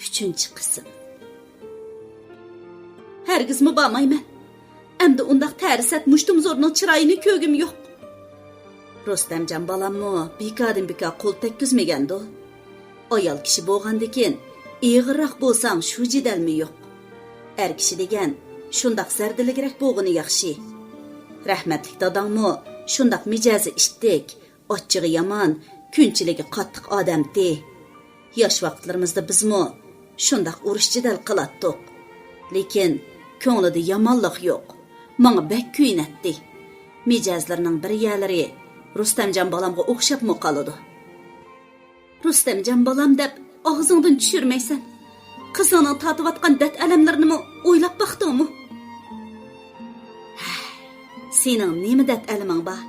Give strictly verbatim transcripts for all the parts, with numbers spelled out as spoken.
ئۈچىنچى قىسىم. ھەرگىزمۇ بارمايمەن. ئەمدى ئۇنداق تەرسەت مۇشتۇمزورنىڭ چىرايىنى كۆرگۈم يوق. رۇستەمجان بالاممۇ بىكاردىن بىكار قول تەگكۈزمىگەندۇ. ئايال كىشى بولغاندىكىن، ئېغىرراق بولساڭ شۇ جېدەلمۇ يوق. ئەر كىشى دېگەن شۇنداق زەردىلىكرەك بولغىنى ياخشى. رەھمەتلىك داداڭمۇ شۇنداق مىجەزى ئىتتىك، ئاچچىقى يامان، كۈنچىلىكى قاتتىق ئادەمتى. ياش ۋاقىتلىرىمىزدا بىزمۇ شۇنداق ئۇرۇش جېدەل قىلاتتۇق. لېكىن كۆڭلىدە يامانلىق يوق. ماڭا بەك كۆيۈنەتتى. مىجەزلىرىنىڭ بىر يەرلىرى رۇستەمجان بالامغا ئوخشاپمۇ قالىدۇ. رۇستەمجان بالام دەپ ئاغزىڭدىن چۈشۈرمەيسەن. قىزىڭنىڭ تارتىۋاتقان دەرد ئەلەملىرىنىمۇ ئويلاپ باقتىڭمۇ؟ ھە، سېنىڭ نېمە دەرد ئەلىمىڭ بار؟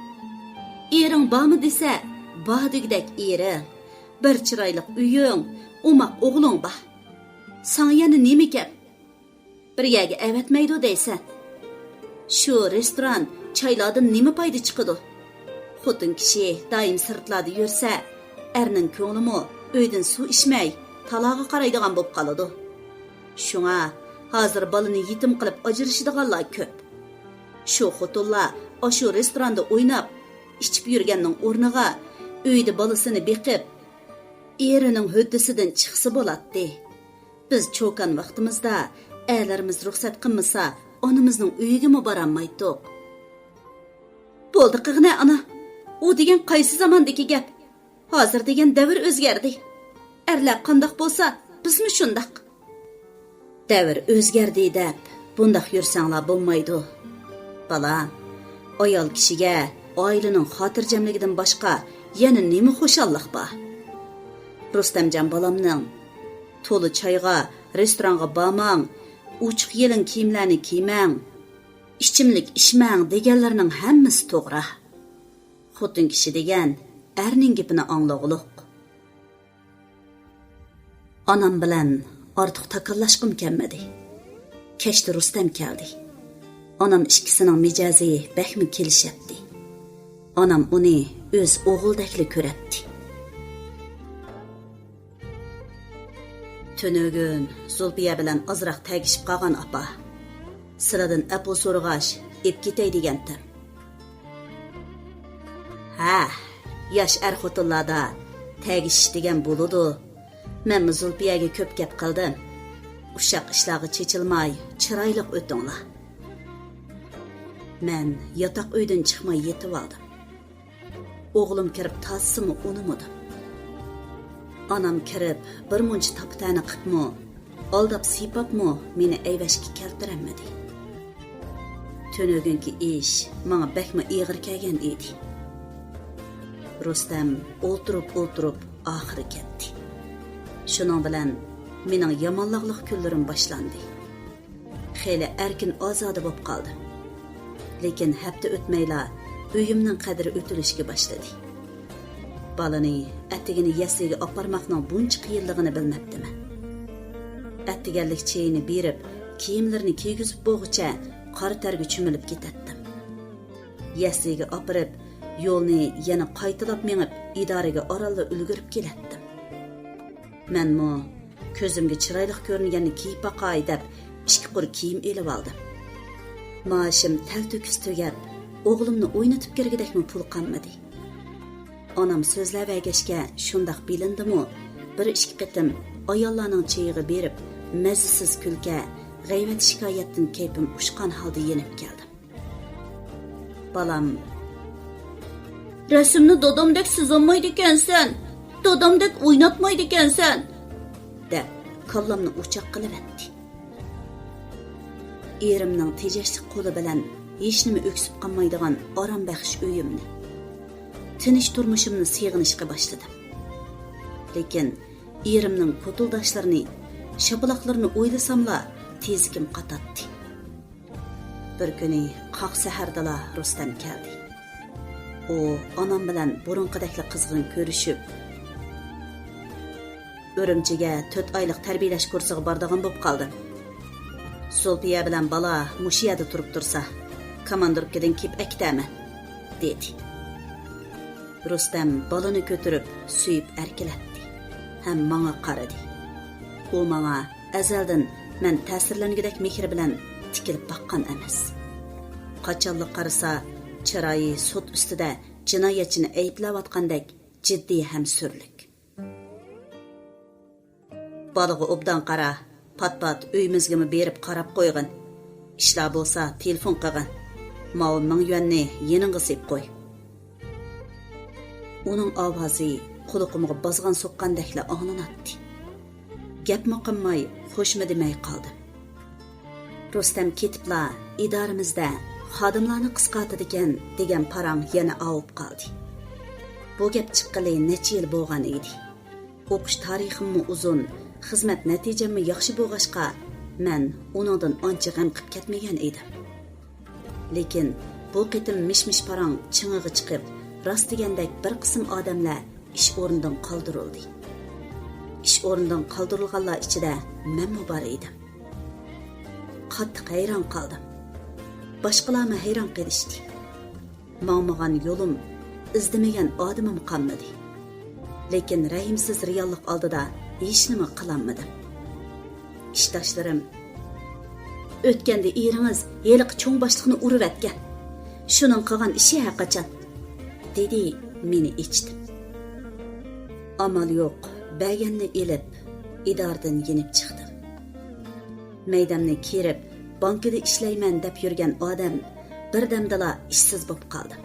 ئېرىڭ بارمۇ دېسە، بار دېگۈدەك ئېرىڭ، بىر چىرايلىق ئۆيۈڭ، ئوماق ئوغلۇڭ بار. ساڭا يەنە نېمە گەپ؟ بىر يەرگە ئەۋەتمەيدۇ دەيسەن. شۇ رېستوران، چايلاردىن نېمە پايدا چىقىدۇ؟ خوتۇن كىشى دائىم سىرتلاردا يۈرسە، ئەرنىڭ كۆڭلىمۇ ئۆيدىن سۇ ئىچمەي، تالاغا قارايدىغان بولۇپ قالىدۇ. شۇڭا ھازىر بالىنى يېتىم قىلىپ ئاجرىشىدىغانلار كۆپ. شۇ خوتۇنلار ئاشۇ رېستوراندا ئويناپ، ئىچىپ يۈرگەننىڭ ئورنىغا ئۆيدە بالىسىنى بېقىپ، ئېرىنىڭ ھۆددىسىدىن چىقسا بولاتتى. بىز چوكان ۋاقتىمىزدا ئەرلىرىمىز رۇخسەت قىلمىسا، ئانىمىزنىڭ ئۆيىگىمۇ بارالمايتتۇق. بولدى قىغنە ئانا، ئۇ دېگەن قايسى زاماندىكى گەپ؟ ھازىر دېگەن دەۋر ئۆزگەردى. ئەرلەر قانداق بولسا، بىزمۇ شۇنداق. دەۋر ئۆزگەردى دەپ بۇنداق يۈرسەڭلار بولمايدۇ. بالام، ئايال كىشىگە ئائىلىنىڭ خاتىرجەملىكىدىن باشقا يەنە نېمە خۇشاللىق بار؟ رۇستەمجان بالامنىڭ، تولا چايغا، رېستورانغا بارماڭ، ئوچۇق يېلىڭ كىيىملەرنى كىيمەڭ، ئىچىملىك ئىچمەڭ دېگەنلىرىنىڭ ھەممىسى توغرا. خوتۇن كىشى دېگەن ئەرنىڭ گېپىنى ئاڭلىغۇلۇق. ئانام بىلەن ئارتۇق تاكاللاشقۇم كەلمىدى. كەچتە رۇستەم كەلدى. ئانام ئىككىسىنىڭ مىجەزى بەكمۇ كېلىشەتتى. ئانام ئۇنى ئۆز ئوغلىدەكلا كۆرەتتى. تۈنۈگۈن زۇلپىيە بىلەن ئازراق تەگىشىپ قالغان ئاپا. سىلىدىن ئەپۇ سورىغاچ، ئېپ كېتەي دېگەنتىم. ھە، ياش ئەر-خوتۇنلاردا تەگىشىش دېگەن بولىدۇ. مەنمۇ زۇلپىيەگە كۆپ گەپ قىلدىم. ئۇششاق ئىشلارغا چېچىلماي، چىرايلىق ئۆتۈڭلار. مەن ياتاق ئۆيدىن چىقماي يېتىۋالدىم. ئوغلۇم كىرىپ تارتسىمۇ ئۇنىمىدىم. ئانام كىرىپ بىر مۇنچە تاپا-تەنە قىپمۇ، ئالداپ-سىيپاپمۇ مېنى ئەيۋەشكە كەلتۈرەلمىدى. تۈنۈگۈنكى ئىش ماڭا بەكمۇ ئېغىر كەلگەن ئىدى. رۇستەم ئولتۇرۇپ-ئولتۇرۇپ ئاخىرى كەتتى. شۇنىڭ بىلەن مېنىڭ يامانلىقلىق كۈنلىرىم باشلاندى. خېلى ئەركىن-ئازادە بولۇپ قالدىم. لېكىن ھەپتە ئۆتمەيلا ئۆيۈمنىڭ قەدرى ئۆتۈلۈشكە باشلىدى. بالىنى ئەتىگىنى يەسلىگە ئاپارماقنىڭ بۇنچە قىيىنلىقىنى بىلمەپتىمەن. ئەتىگەنلىك چېيىنى بېرىپ، كىيىملىرىنى كىيگۈزۈپ بولغۇچە قارا تەرگە چۆمۈلۈپ كېتەتتىم. يەسلىگە ئاپىرىپ، يولنى يەنە قايتىلاپ مېڭىپ، ئىدارىگە ئارانلا ئۈلگۈرۈپ كېلەتتىم. مەنمۇ كۆزۈمگە چىرايلىق كۆرۈنگەننى كىيىپ باقاي دەپ، ئىككى قۇر كىيىم ئېلىۋالدىم. مائاشىم تەلتۆكۈس تۈگەپ، ئوغلۇمنى ئوينىتىپ كىرگۈدەكمۇ پۇل قالمىدى. ئانام سۆزلەۋەرگەچكە شۇنداق بىلىندىمۇ، بىر ئىككى قېتىم ئاياللارنىڭ چېيىغا بېرىپ، مەززىسىز كۈلكە، غەيۋەت-شىكايەتتىن كەيپىم ئۇچقان ھالدا يېنىپ كەلدىم. بالام، رەسىمنى دادامدەك سىزالمايدىكەنسەن، دادامدەك ئويناتمايدىكەنسەن، دەپ كاللامنى ئوچاق قىلىۋەتتى. ئېرىمنىڭ تېجەشلىك قولى بىلەن ھېچنېمە ئۆكسۈپ قالمايدىغان ئارام بەخش ئۆيۈمنى، تىنچ تۇرمۇشۇمنى سېغىنىشقا باشلىدىم. لېكىن ئېرىمنىڭ كوتۇلداشلىرىنى، شاپىلاقلىرىنى ئويلىساملا تېزىكىم قاتاتتى. بىر كۈنى قاق سەھەردىلا رۇستەم كەلدى. ئۇ ئانام بىلەن بۇرۇنقىدەكلا قىزغىن كۆرۈشۈپ، ئۈرۈمچىگە تۆت ئايلىق تەربىيەلەش كۇرسىغا بارىدىغان بولۇپ قالدىم. زۇلپىيە بىلەن بالا مۇشۇ يەردە تۇرۇپ تۇرسا، كاماندىروپكىدىن كېلىپ ئەكېتەرمەن، دېدى. رۇستەم بالىنى كۆتۈرۈپ سۆيۈپ ئەركىلەتتى ھەم ماڭا قارىدى. ئۇ ماڭا ئەزەلدىن مەن تەسىرلەنگۈدەك مېھرى بىلەن تىكىلىپ باققان ئەمەس. قاچانلا قارىسا، چىرايى سوت ئۈستىدە جىنايەتچىنى ئەيىبلەۋاتقاندەك جىددىي ھەم سۈرلۈك. بالىغا ئوبدان قارا، پات-پات ئۆيىمىزگىمۇ بېرىپ قاراپ قويغىن. ئىشلار بولسا تېلېفون قىلغىن. ماۋۇ مىڭ يۈەننى يېنىڭغا سېلىپ قوي. ئۇنىڭ ئاۋازى قۇلىقىمغا بازغان سوققاندەكلا ئاڭلىناتتى. گەپمۇ قىلماي، خوشمۇ دېمەي قالدىم. رۇستەم كېتىپلا، ئىدارىمىزدە خادىملارنى قىسقارتىدىكەن دېگەن پاراڭ يەنە ئاۋۇپ قالدى. بۇ گەپ چىققىلى نەچچە يىل بولغان ئىدى. ئوقۇش تارىخىممۇ ئۇزۇن، خىزمەت نەتىجەممۇ ياخشى بولغاچقا، مەن ئۇنىڭدىن ئانچە غەم قىپ كەتمىگەن ئىدىم. لېكىن بۇ قېتىم مىش-مىش پاراڭ چىڭىغا چىقىپ، راست دېگەندەك بىر قىسىم ئادەملەر ئىش ئورنىدىن قالدۇرۇلدى. ئىش ئورنىدىن قالدۇرۇلغانلار ئىچىدە مەنمۇ بار ئىدىم. قاتتىق ھەيران قالدىم. باشقىلارمۇ ھەيران قېلىشتى. ماڭمىغان يولۇم، ئىزدىمىگەن ئادىمىم قالمىدى. لېكىن رەھىمسىز رېئاللىق ئالدىدا ھېچنېمە قىلالمىدىم. ئىشداشلىرىم، «ئۆتكەندە ئېرىڭىز ھېلىقى چوڭ باشلىقنى ئۇرۇۋەتكەن. شۇنىڭ قىلغان ئىشى ھەرقاچان؟» دېدى مېنى ئېچىتىپ. ئامال يوق، بەرگەننى ئېلىپ، ئىدارىدىن يېنىپ چىقتىم. مەيدەمنى كىرىپ، بانكىدا ئىشلەيمەن دەپ يۈرگەن ئادەم بىردەمدىلا ئىشسىز بولۇپ قالدىم.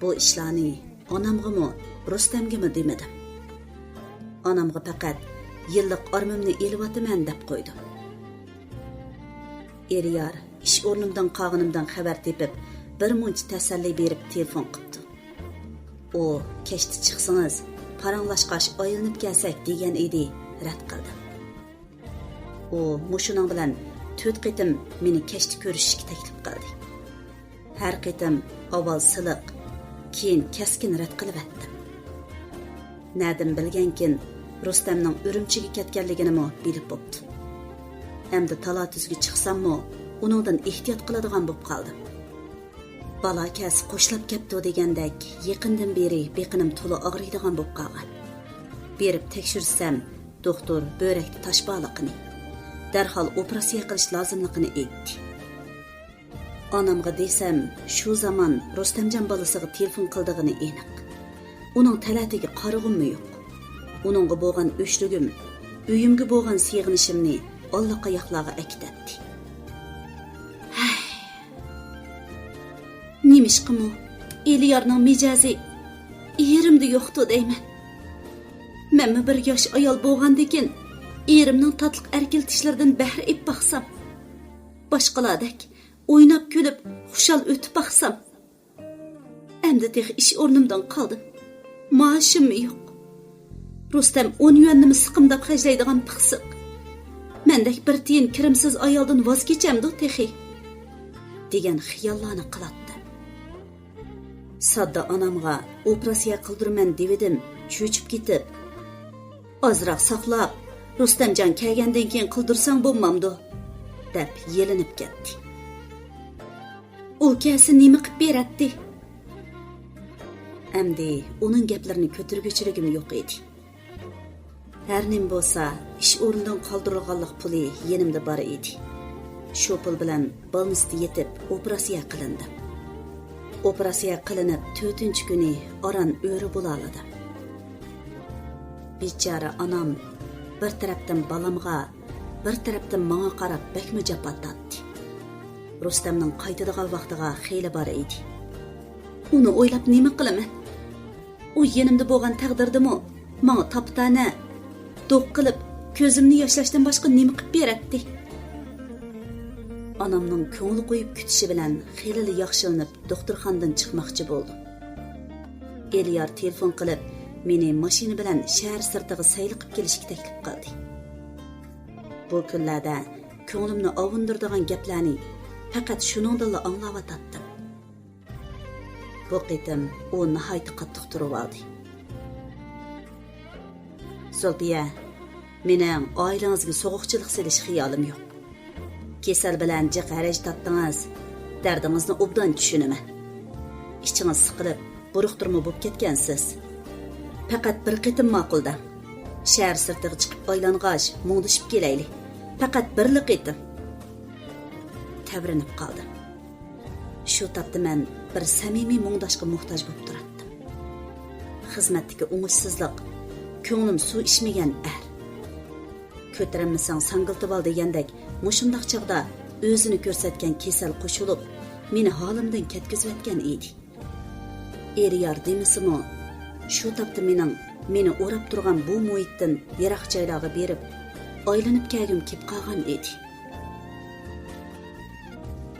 بۇ ئىشلارنى ئانامغىمۇ، رۇستەمگىمۇ دېمىدىم. ئانامغا پەقەت يىللىق ئارمىمنى ئېلىۋاتىمەن دەپ قويدۇم. ئېلىيار ئىش ئورنۇمدىن قالغىنىمدىن خەۋەر تېپىپ، بىر مۇنچە تەسەللى بېرىپ تېلېفون قىپتۇ. ئۇ، «كەچتە چىقسىڭىز، پاراڭلاشقاچ ئايلىنىپ كەلسەك» دېگەن ئىدى، رەت قىلدىم. ئۇ مۇشۇنىڭ بىلەن تۆت قېتىم مېنى كەچتە كۆرۈشۈشكە تەكلىپ قىلدى. ھەر قېتىم ئاۋۋال سىلىق، كېيىن كەسكىن رەت قىلىۋەتتىم. نەدىن بىلگەنكىن، رۇستەمنىڭ ئۈرۈمچىگە كەتكەنلىكىنىمۇ بىلىپ بوپتۇ. ئەمدى تالا-تۈزگە چىقساممۇ، ئۇنىڭدىن ئېھتىيات قىلىدىغان بوپ قالدىم. بالا كەلسە قوشلاپ كەپتۇ دېگەندەك، يېقىندىن بېرى بېقىنىم تولا ئاغرىيدىغان بوپ قالغان. بېرىپ تەكشۈرتسەم، دوختۇر بۆرەكتە تاش بارلىقىنى، دەرھال ئوپېراتسىيە قىلىش لازىملىقىنى ئېيتتى. ئانامغا دېسەم، شۇ زامان رۇستەمجان بالىسىغا تېلېفون قىلىدىغىنى ئېنىق. ئۇنىڭ تەلەتىگە قارىغۇممۇ يوق. ئۇنىڭغا بولغان ئۆچلۈكۈم، ئۆيۈمگە بولغان سېغىنىشىمنى ئاللىقاياقلارغا ئەكېتەتتى. ھەي! نېمىشقىمۇ ئېلىيارنىڭ مىجەزى ئېرىمدە يوقتۇ دەيمەن. مەنمۇ بىر ياش ئايال بولغاندىكىن، ئېرىمنىڭ تاتلىق ئەركىلىتىشلىرىدىن بەھر ئېلىپ باقسام، باشقىلاردەك ئويناپ-كۈلۈپ، خۇشال ئۆتۈپ باقسام. ئەمدى تېخى ئىش ئورنۇمدىن قالدىم. مائاشىممۇ يوق. رۇستەم ئون يۈەننىمۇ سىقىمداپ خەجلەيدىغان پىخسىق. مەندەك بىر تىيىن كىرىمسىز ئايالدىن ۋاز كېچەمدۇ تېخى؟ دېگەن خىياللارنى قىلاتتىم. ساددا ئانامغا ئوپېراتسىيە قىلدۇرىمەن دېۋىدىم، چۆچۈپ كېتىپ، «ئازراق ساقلاپ، رۇستەمجان كەلگەندىن كېيىن قىلدۇرساڭ بولمامدۇ؟» دەپ يېلىنىپ كەتتى. «ئۇ كەلسە نېمە قىپ بېرەتتى؟» ئەمدى ئۇنىڭ گەپلىرىنى كۆتۈرگۈچىلىكىم يوق ئىدى. ھەر نېمە بولسا، ئىش ئورنىدىن قالدۇرۇلغانلىق پۇلى يېنىمدا بار ئىدى. شۇ پۇل بىلەن بالنىستتا يېتىپ ئوپېراتسىيە قىلىندىم. ئوپېراتسىيە قىلىنىپ تۆتىنچى كۈنى ئاران ئۆرە بولالىدىم. بىچارە ئانام بىر تەرەپتىن بالامغا، بىر تەرەپتىن ماڭا قاراپ بەكمۇ جاپا تارتتى. رۇستەمنىڭ قايتىدىغان ۋاقتىغا خېلى بار ئىدى. ئۇنى ئويلاپ نېمە قىلىمەن؟ ئۇ يېنىمدا بولغان تەقدىردىمۇ ماڭا تاپا-تەنە، دوق قىلىپ، كۆزۈمنى ياشلاشتىن باشقا نېمە قىپ بېرەتتى؟ ئانامنىڭ كۆڭۈل قويۇپ كۈتۈشى بىلەن خېلىلا ياخشىلىنىپ، دوختۇرخانىدىن چىقماقچى بولدۇم. ئېلىيار تېلېفون قىلىپ، مېنى ماشىنا بىلەن شەھەر سىرتىغا سەيلە قىلىپ كېلىشكە تەكلىپ قىلدى. بۇ كۈنلەردە كۆڭلۈمنى ئاۋۇندۇرىدىغان گەپلەرنى پەقەت شۇنىڭدىنلا ئاڭلاۋاتاتتىم. بۇ قېتىم ئۇ ناھايىتى قاتتىق تۇرۇۋالدى. زۇلپىيە، مېنىڭ ئائىلىڭىزگە سوغۇقچىلىق سېلىش خىيالىم يوق. كېسەل بىلەن جىق ھەرەج تارتتىڭىز، دەردىڭىزنى ئوبدان چۈشىنىمەن. ئىچىڭىز سىقىلىپ، بۇرۇقتۇرما بوپ كەتكەنسىز. پەقەت بىر قېتىم ماقۇل دەڭ. شەھەر سىرتىغا چىقىپ ئايلانغاچ مۇڭدىشىپ كېلەيلى. پەقەت بىرلا قېتىم. تەۋرىنىپ قالدىم. شۇ تاپتا مەن بىر سەمىمىي مۇڭداشقا موھتاج بولۇپ تۇراتتىم. خىزمەتتىكى ئوڭۇشسىزلىق، كۆڭلۈم سۇ ئىچمىگەن ئەر. كۆتۈرەلمىسەڭ ساڭگىلتىۋال دېگەندەك، مۇشۇنداق چاغدا ئۆزىنى كۆرسەتكەن كېسەل قوشۇلۇپ، مېنى ھالىمدىن كەتكۈزۈۋەتكەن ئىدى. ئېرى يار دېمىسىمۇ، شۇ تاپتا مېنىڭ مېنى ئوراپ تۇرغان بۇ مۇھىتتىن يىراق جايلارغا بېرىپ، ئايلىنىپ كەلگۈم كېلىپ قالغان ئىدى.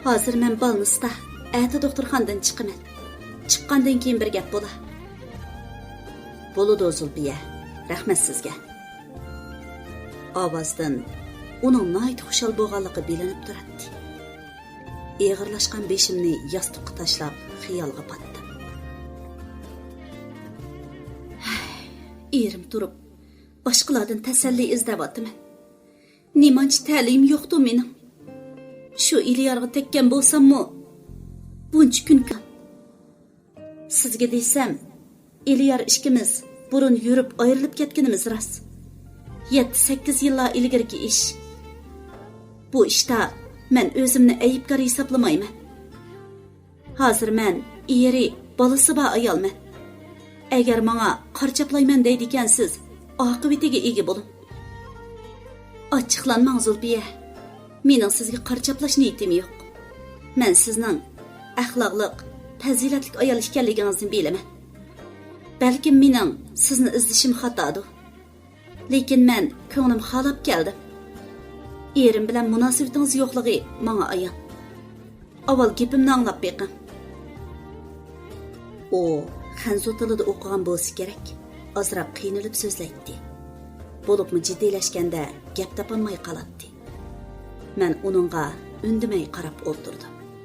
ھازىر مەن بالنىستا، ئەتە دوختۇرخانىدىن چىقىمەن. چىققاندىن كېيىن بىر گەپ بولا. بولىدۇ، زۇلپىيە. رەھمەت سىزگە. ئاۋازدىن ئۇنىڭ ناھايىتى خۇشال بولغانلىقى بىلىنىپ تۇراتتى. ئېغىرلاشقان بېشىمنى ياستۇققا تاشلاپ، خىيالغا پاتتىم. ھەي، ئېرىم تۇرۇپ، باشقىلاردىن تەسەللى ئىزدەۋاتىمەن. نېمانچە تەلىيىم يوقتۇ مېنىڭ؟ شۇ ئېلىيارغا تەگكەن بولساممۇ، بۇنچە كۈن. سىزگە دېسەم، ئېلىيار ئىككىمىز بۇرۇن يۈرۈپ ئايرىلىپ كەتكىنىمىز راست. يەتتە-سەككىز يىللار ئىلگىرىكى ئىش. بۇ ئىشتا مەن ئۆزۈمنى ئەيىبكار ھېسابلىمايمەن. ھازىر مەن ئېرى، بالىسى بار ئايالمەن. ئەگەر ماڭا قارا چاپلايمەن دەيدىكەنسىز، ئاقىۋىتىگە ئىگە بولۇڭ. ئاچچىقلانماڭ، زۇلپىيە. مېنىڭ سىزگە قارا چاپلاش نىيىتىم يوق. مەن سىزنىڭ ئەخلاقلىق، پەزىلەتلىك ئايال ئىكەنلىكىڭىزنى بىلىمەن. بەلكىم مېنىڭ سىزنى ئىزدىشىم خاتادۇ. لېكىن مەن كۆڭلۈم خالاپ كەلدىم. ئېرىم بىلەن مۇناسىۋىتىڭىز يوقلۇقى ماڭا ئايان. ئاۋۋال گېپىمنى ئاڭلاپ بېقىڭ. ئۇ خەنزۇ تىلىدا ئوقۇغان بولسا كېرەك، ئازراق قىينىلىپ سۆزلەيتتى. بولۇپمۇ جىددىيلەشكەندە گەپ تاپالماي قالاتتى. مەن ئۇنىڭغا ئۈندىمەي قاراپ ئولتۇردۇم.